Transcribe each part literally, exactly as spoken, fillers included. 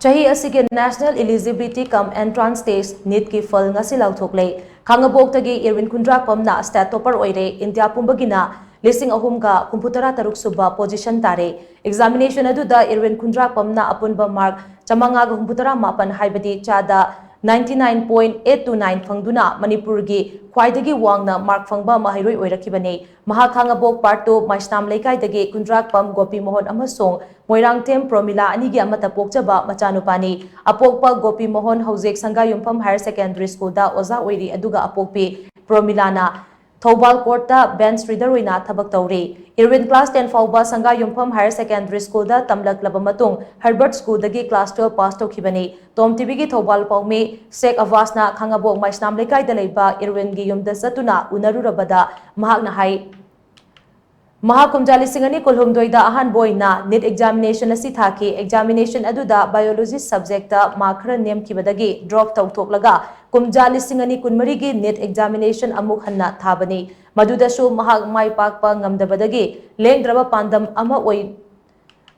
ꯆꯍꯤ ꯑꯁꯤꯒꯤ National Eligibility cum Entrance Test, NEETꯀꯤ ꯐꯜ ꯉꯁꯤ ꯂꯥꯎꯊꯣꯛꯂꯦ꯫ ꯈꯥꯉꯕꯣꯛꯇꯒꯤ ꯏꯔꯋꯤꯟ ꯈꯨꯟꯗ꯭ꯔꯥꯛꯄꯝꯅ state topper ꯑꯣꯏꯔꯦ꯫ ꯏꯟꯗꯤꯌꯥ ꯄꯨꯝꯕꯒꯤꯅ ꯂꯤꯁꯤꯡ ꯑꯍꯨꯝꯒ ꯍꯨꯝꯐꯨꯇꯔꯥ ꯇꯔꯨꯛ ꯁꯨꯕ position ꯇꯥꯔꯦ꯫ Examination ꯑꯗꯨꯗ ꯏꯔꯋꯤꯟ ꯈꯨꯟꯗ꯭ꯔꯥꯛꯄꯝꯅ ꯑꯄꯨꯟꯕ mark ꯆꯥꯃꯉꯥꯒ ꯍꯨꯝꯐꯨꯇꯔꯥ ꯃꯥꯄꯟ, ꯍꯥꯏꯕꯗꯤ ꯆꯥꯗ ninety nine point eight two nine ꯐꯪꯗꯨꯅ ꯃꯅꯤꯄꯨꯔꯒꯤ ꯈ꯭ꯋꯥꯏꯗꯒꯤ ꯋꯥꯡꯅ mark ꯐꯪꯕ ꯃꯍꯩꯔꯣꯏ ꯑꯣꯏꯔꯛꯈꯤꯕꯅꯤ꯫ ꯃꯍꯥꯛ ꯈꯥꯉꯕꯣꯛ Part two ꯃꯩꯁꯅꯥꯝ ꯂꯩꯀꯥꯏꯗꯒꯤ ꯈꯨꯟꯗ꯭ꯔꯥꯛꯄꯝ ꯒꯣꯄꯤ ꯃꯣꯍꯟ ꯑꯃꯁꯨꯡ ꯃꯣꯏꯔꯥꯡꯊꯦꯝ ꯄ꯭ꯔꯣꯃꯤꯂꯥ ꯑꯅꯤꯒꯤ ꯑꯃꯠꯇ ꯄꯣꯛꯆꯕ ꯃꯆꯥꯅꯨꯄꯥꯅꯤ꯫ ꯑꯄꯣꯛꯄ ꯒꯣꯄꯤ ꯃꯣꯍꯟ ꯍꯧꯖꯤꯛ ꯁꯪꯒꯥꯌꯨꯝꯐꯝ Higher Secondary Schoolꯗ ꯑꯣꯖꯥ ꯑꯣꯏꯔꯤ, ꯑꯗꯨꯒ ꯑꯄꯣꯛꯄꯤ ꯄ꯭ꯔꯣꯃꯤꯂꯥꯅ ꯊꯧꯕꯥꯜ Courtꯇ bench reader ꯑꯣꯏꯅ ꯊꯕꯛ ꯇꯧꯔꯤ꯫ ꯏꯔꯋꯤꯟ class ten ꯐꯥꯎꯕ ꯁꯪꯒꯥꯌꯨꯝꯐꯝ Higher Secondary Schoolꯗ ꯇꯝꯂꯛꯂꯕ ꯃꯇꯨꯡ Herbert Schoolꯗꯒꯤ class twelve pass ꯇꯧꯈꯤꯕꯅꯤ꯫ Tom TVꯒꯤ ꯊꯧꯕꯥꯜ ꯄꯥꯎꯃꯤ ꯁꯦꯛ ꯑꯕꯥꯁꯅ ꯈꯥꯉꯕꯣꯛ ꯃꯩꯁꯅꯥꯝ ꯂꯩꯀꯥꯏꯗ ꯂꯩꯕ ꯏꯔꯋꯤꯟꯒꯤ ꯌꯨꯝꯗ ꯆꯠꯇꯨꯅ ꯎꯅꯔꯨꯔꯕꯗ ꯃꯍꯥꯛꯅ ꯍꯥꯏ, ꯃꯍꯥꯛ ꯀꯨꯝꯖꯥ ꯂꯤꯁꯤꯡ ꯑꯅꯤ ꯀꯨꯟꯍꯨꯝꯗꯣꯏꯗ ꯑꯍꯥꯟꯕ ꯑꯣꯏꯅ NEET examination ꯑꯁꯤ ꯊꯥꯈꯤ꯫ Examination ꯑꯗꯨꯗ Biology subjectꯇ mark ꯈꯔ ꯅꯦꯝꯈꯤꯕꯗꯒꯤ drop ꯇꯧꯊꯣꯛꯂꯒ ꯀꯨꯝꯖꯥ ꯂꯤꯁꯤꯡ ꯑꯅꯤ ꯀꯨꯟꯃꯔꯤꯒꯤ NEET examination ꯑꯃꯨꯛ ꯍꯟꯅ ꯊꯥꯕꯅꯤ꯫ ꯃꯗꯨꯗꯁꯨ ꯃꯍꯥꯛ ꯃꯥꯏ ꯄꯥꯛꯄ ꯉꯝꯗꯕꯗꯒꯤ ꯂꯦꯡꯗ꯭ꯔꯕ ꯄꯥꯟꯗꯝ ꯑꯃ ꯑꯣꯏ-,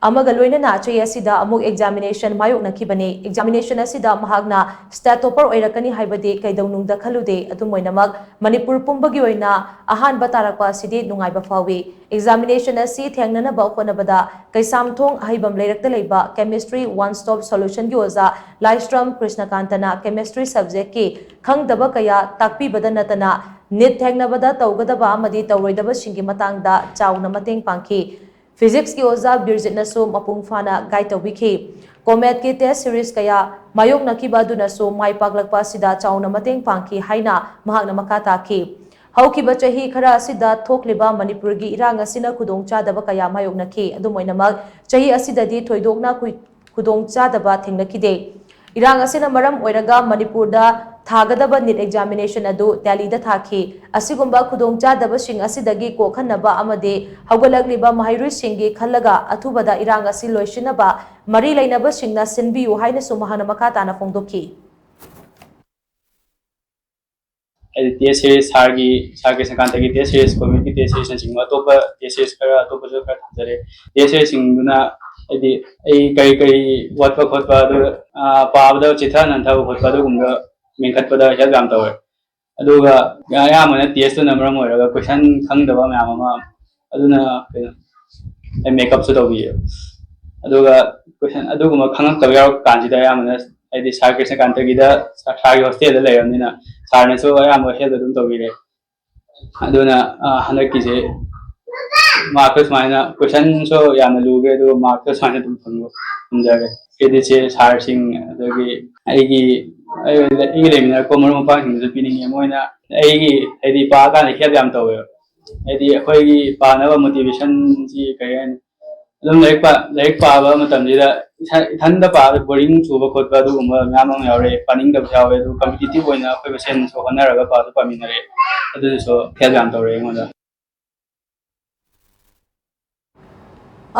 ꯑꯃꯒ ꯂꯣꯏꯅꯅ ꯆꯍꯤ ꯑꯁꯤꯗ ꯑꯃꯨꯛ examination ꯃꯥꯌꯣꯛꯅꯈꯤꯕꯅꯤ꯫ Examination ꯑꯁꯤꯗ ꯃꯍꯥꯛꯅ state topper ꯑꯣꯏꯔꯛꯀꯅꯤ ꯍꯥꯏꯕꯗꯤ ꯀꯩꯗꯧꯅꯨꯡꯗ ꯈꯜꯂꯨꯗꯦ꯫ ꯑꯗꯨꯝ ꯑꯣꯏꯅꯃꯛ, ꯃꯅꯤꯄꯨꯔ ꯄꯨꯝꯕꯒꯤ ꯑꯣꯏꯅ ꯑꯍꯥꯟꯕ ꯇꯥꯔꯛꯄ ꯑꯁꯤꯗꯤ ꯅꯨꯡꯉꯥꯏꯕ ꯐꯥꯎꯏ꯫ Examination ꯑꯁꯤ ꯊꯦꯡꯅꯅꯕ ꯍꯣꯠꯅꯕꯗ ꯀꯩꯁꯥꯝꯊꯣꯡ ꯑꯍꯩꯕꯝ ꯂꯩꯔꯛꯇ ꯂꯩꯕ Chemistry One Stop Solutionꯒꯤ ꯑꯣꯖꯥ ꯂꯥꯏꯁ꯭ꯔꯝ ꯀ꯭ꯔꯤꯁꯅꯀꯥꯟꯇꯅ chemistry subjectꯀꯤ ꯈꯪꯗꯕ ꯀꯌꯥ ꯇꯥꯛꯄꯤꯕꯗ ꯅꯠꯇꯅ NEET ꯊꯦꯡꯅꯕꯗ ꯇꯧꯒꯗꯕ ꯑꯃꯗꯤ ꯇꯧꯔꯣꯏꯗꯕꯁꯤꯡꯒꯤ ꯃꯇꯥꯡꯗ ꯆꯥꯎꯅ ꯃꯇꯦꯡ ꯄꯥꯡꯈꯤ꯫ Physicsꯀꯤ ꯑꯣꯖꯥ ꯕꯤꯔꯖꯤꯠꯅꯁꯨ ꯃꯄꯨꯡ ꯐꯥꯅ guide ꯇꯧꯕꯤꯈꯤ꯫ COMETꯀꯤ test series ꯀꯌꯥ ꯃꯥꯌꯣꯛꯅꯈꯤꯕ ꯑꯗꯨꯅꯁꯨ ꯃꯥꯏ ꯄꯥꯛꯂꯛꯄ ꯑꯁꯤꯗ ꯆꯥꯎꯅ ꯃꯇꯦꯡ ꯄꯥꯡꯈꯤ ꯍꯥꯏꯅ ꯃꯍꯥꯛꯅ ꯃꯈꯥ ꯇꯥꯈꯤ꯫ ꯍꯧꯈꯤꯕ ꯆꯍꯤ ꯈꯔ ꯑꯁꯤꯗ ꯊꯣꯛꯂꯤꯕ ꯃꯅꯤꯄꯨꯔꯒꯤ ꯏꯔꯥꯡ ꯑꯁꯤꯅ ꯈꯨꯗꯣꯡꯆꯥꯗꯕ ꯀꯌꯥ ꯃꯥꯌꯣꯛꯅꯈꯤ꯫ ꯑꯗꯨꯝ ꯑꯣꯏꯅꯃꯛ, ꯆꯍꯤ ꯑꯁꯤꯗꯗꯤ ꯊꯣꯏꯗꯣꯛꯅ ꯈꯨ-, ꯈꯨꯗꯣꯡꯆꯥꯗꯕ ꯊꯦꯡꯅꯈꯤꯗꯦ꯫ ꯏꯔꯥꯡ ꯑꯁꯤꯅ ꯃꯔꯝ ꯑꯣꯏꯔꯒ ꯃꯅꯤꯄꯨꯔꯗ ꯊꯥꯒꯗꯕ NEET examination ꯑꯗꯨ ꯗꯦꯜꯂꯤꯗ ꯊꯥꯈꯤ꯫ ꯑꯁꯤꯒꯨꯝꯕ ꯈꯨꯗꯣꯡꯆꯥꯗꯕꯁꯤꯡ ꯑꯁꯤꯗꯒꯤ ꯀꯣꯛꯍꯟꯅꯕ ꯑꯃꯗꯤ ꯍꯧꯒꯠꯂꯛꯂꯤꯕ ꯃꯍꯩꯔꯣꯏꯁꯤꯡꯒꯤ ꯈꯜꯂꯒ ꯑꯊꯨꯕꯗ ꯏꯔꯥꯡ ꯑꯁꯤ ꯂꯣꯏꯁꯤꯟꯅꯕ ꯃꯔꯤ ꯂꯩꯅꯕꯁꯤꯡꯅ ꯁꯤꯟꯕꯤꯌꯨ ꯍꯥꯏꯅꯁꯨ ꯃꯍꯥꯛꯅ ꯃꯈꯥ ꯇꯥꯅ ꯐꯣꯡꯗꯣꯛꯈꯤ꯫ ꯍꯥꯏꯗꯤ test series, sirꯒꯤ, sir ꯀ꯭ꯔꯤꯁꯅꯀꯥꯟꯇꯒꯤ test series, COMETꯀꯤ test seriesꯅꯆꯤꯡꯕ ꯑꯇꯣꯞꯄ test series ꯈꯔ, ꯑꯇꯣꯞꯄꯁꯨ ꯈꯔ ꯊꯥꯖꯔꯦ꯫ Test seriesꯁꯤꯡꯗꯨꯅ ꯍꯥꯏꯗꯤ ꯑꯩ ꯀꯔꯤ ꯀꯔꯤ ꯋꯥꯠꯄ ꯈꯣꯠꯄ ꯑꯗꯨ, ꯑ, ꯄꯥꯕꯗ ꯆꯤꯊ ꯅꯟꯊꯕ ꯈꯣꯠꯄ ꯑꯗꯨꯒꯨꯝꯕ ꯃꯦꯟꯈꯠꯄꯗ help ꯌꯥꯝ ꯇꯧꯋꯦ꯫ ꯑꯗꯨꯒ ꯑꯌꯥꯝꯕꯅ test ꯇꯨꯅ ꯃꯔꯝ ꯑꯣꯏꯔꯒ question ꯈꯪꯗꯕ ꯃꯌꯥꯝ ꯑꯃ, ꯑꯗꯨꯅ ꯀꯩꯅꯣ, ꯑꯩ makeup ꯁꯨ ꯇꯧꯕꯤꯌꯦ꯫ ꯑꯗꯨꯒ question ꯑꯗꯨꯒꯨꯝꯕ ꯈꯪꯉꯛꯇꯕ ꯌꯥꯎꯔꯛꯄ ꯀꯥꯟꯁꯤꯗ ꯑꯌꯥꯝꯕꯅ ꯍꯥꯏꯗꯤ ꯁꯥꯔ ꯀ꯭ꯔꯤꯁꯅꯀꯥꯟꯇꯒꯤꯗ ꯁꯥꯔꯒꯤ hostel ꯗ ꯂꯩꯔꯕꯅꯤꯅ ꯁꯥꯔꯅꯁꯨ ꯑꯌꯥꯝꯕ help ꯑꯗꯨꯝ ꯇꯧꯕꯤꯔꯦ꯫ ꯑꯗꯨꯅ, ꯑ, ꯍꯟꯗꯛꯀꯤꯁꯦ mark ꯁꯨ ꯁꯨꯃꯥꯏꯅ, question ꯁꯨ ꯌꯥꯝꯅ ꯂꯨꯈ꯭ꯔꯦ, ꯑꯗꯨꯒ mark ꯁꯨ ꯁꯨꯃꯥꯏꯅ ꯑꯗꯨꯝ ꯐꯪꯕ ꯉꯝꯖꯔꯦ꯫ Credit ꯁꯦ ꯁꯥꯔꯁꯤꯡ, ꯑꯗꯒꯤ ꯑꯩꯒꯤ, ꯑꯩ, ꯑꯩꯒꯤ ꯂꯩꯃꯤꯟꯅꯔꯛꯄ ꯃꯔꯨꯞ ꯃꯄꯥꯡꯁꯤꯡꯗꯁꯨ ꯄꯤꯅꯤꯡꯉꯦ꯫ ꯃꯣꯏꯅ ꯑꯩꯒꯤ, ꯍꯥꯏꯗꯤ, ꯄꯥꯀꯥꯟꯗ help ꯌꯥꯝ ꯇꯧꯋꯦꯕ꯫ ꯍꯥꯏꯗꯤ ꯑꯩꯈꯣꯏꯒꯤ ꯄꯥꯅꯕ motivation ꯁꯤ ꯀꯔꯤ ꯍꯥꯏꯅꯤ, ꯑꯗꯨꯝ ꯂꯥꯏꯔꯤꯛ ꯄꯥ-, ꯂꯥꯏꯔꯤꯛ ꯄꯥꯕ ꯃꯇꯝꯁꯤꯗ ꯏꯁꯥ ꯏꯊꯟꯗ ꯄꯥꯕꯗ boring ꯆꯨꯕ ꯈꯣꯠꯄ ꯑꯗꯨꯒꯨꯝꯕ ꯃꯌꯥꯝ ꯑꯃ ꯌꯥꯎꯔꯛꯑꯦ, ꯄꯥꯅꯤꯡꯗꯕꯁꯨ ꯌꯥꯎꯋꯦ꯫ ꯑꯗꯨ competitive ꯑꯣꯏꯅ ꯑꯩꯈꯣꯏ ꯃꯁꯦꯟꯁꯨ ꯍꯣꯠꯅꯔꯒ ꯄꯥꯁꯨ ꯄꯥꯃꯤꯟꯅꯔꯦ꯫ ꯑꯗꯨꯗꯨꯁꯨ help ꯌꯥꯝ ꯇꯧꯔꯦ ꯑꯩꯉꯣꯟꯗ꯫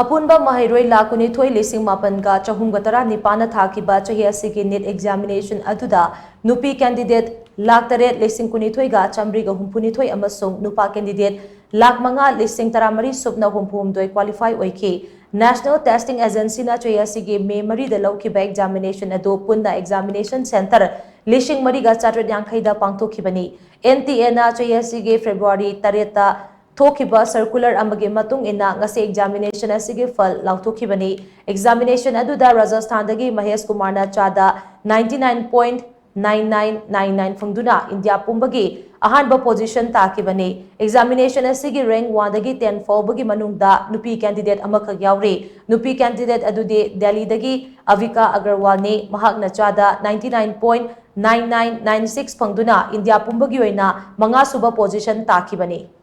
ꯑꯄꯨꯟꯕ ꯃꯍꯩꯔꯣꯏ ꯂꯥꯈ ꯀꯨꯟꯅꯤꯊꯣꯏ ꯂꯤꯁꯤꯡ ꯃꯥꯄꯟꯒ ꯆꯍꯨꯝꯒ ꯇꯔꯥꯅꯤꯄꯥꯟꯅ ꯊꯥꯈꯤꯕ ꯆꯍꯤ ꯑꯁꯤꯒꯤ NEET examination ꯑꯗꯨꯗ ꯅꯨꯄꯤ candidate ꯂꯥꯈ ꯇꯔꯦꯠ ꯂꯤꯁꯤꯡ ꯀꯨꯟꯅꯤꯊꯣꯏꯒ ꯆꯥꯃꯔꯤꯒ ꯍꯨꯝꯐꯨꯅꯤꯊꯣꯏ ꯑꯃꯁꯨꯡ ꯅꯨꯄꯥ candidate ꯂꯥꯈ ꯃꯉꯥ ꯂꯤꯁꯤꯡ ꯇꯔꯥꯃꯔꯤ ꯁꯨꯞꯅ ꯍꯨꯝꯐꯨꯍꯨꯝꯗꯣꯏ qualify ꯑꯣꯏꯈꯤ꯫ National Testing Agency ꯅ ꯆꯍꯤ ꯑꯁꯤꯒꯤ May ꯃꯔꯤꯗ ꯂꯧꯈꯤꯕ examination ꯑꯗꯨ ꯄꯨꯟꯅ examination centre ꯂꯤꯁꯤꯡ ꯃꯔꯤꯒ ꯆꯥꯇ꯭ꯔꯦꯠ ꯌꯥꯡꯈꯩꯗ ꯄꯥꯡꯊꯣꯛꯈꯤꯕꯅꯤ꯫ NTA ꯅ ꯆꯍꯤ ꯑꯁꯤꯒꯤ February ꯇꯔꯦꯠꯇ ꯊꯣꯛꯈꯤꯕ circular ꯑꯃꯒꯤ ꯃꯇꯨꯡ ꯏꯟꯅ ꯉꯁꯤ examination ꯑꯁꯤꯒꯤ ꯐꯜ ꯂꯥꯎꯊꯣꯛꯈꯤꯕꯅꯤ꯫ Examination ꯑꯗꯨꯗ ꯔꯥꯖꯁꯊꯥꯟꯗꯒꯤ ꯃꯍꯦꯁ ꯀꯨꯃꯥꯔꯅ ꯆꯥꯗ ninety nine point nine nine nine nine ꯐꯪꯗꯨꯅ ꯏꯟꯗꯤꯌꯥ ꯄꯨꯝꯕꯒꯤ ꯑꯍꯥꯟꯕ position ꯇꯥꯈꯤꯕꯅꯤ꯫ Examination ꯑꯁꯤꯒꯤ rank one ꯗꯒꯤ ten ꯐꯥꯎꯕꯒꯤ ꯃꯅꯨꯡꯗ ꯅꯨꯄꯤ candidate ꯑꯃꯈꯛ ꯌꯥꯎꯔꯤ꯫ ꯅꯨꯄꯤ candidate ꯑꯗꯨꯗꯤ ꯗꯦꯜꯂꯤꯗꯒꯤ ꯑꯚꯤꯀꯥ ꯑꯒꯔꯋꯥꯜꯅꯤ꯫ ꯃꯍꯥꯛꯅ ꯆꯥꯗ ninety nine point nine nine nine six ꯐꯪꯗꯨꯅ ꯏꯟꯗꯤꯌꯥ ꯄꯨꯝꯕꯒꯤ ꯑꯣꯏꯅ ꯃꯉꯥꯁꯨꯕ position ꯇꯥꯈꯤꯕꯅꯤ꯫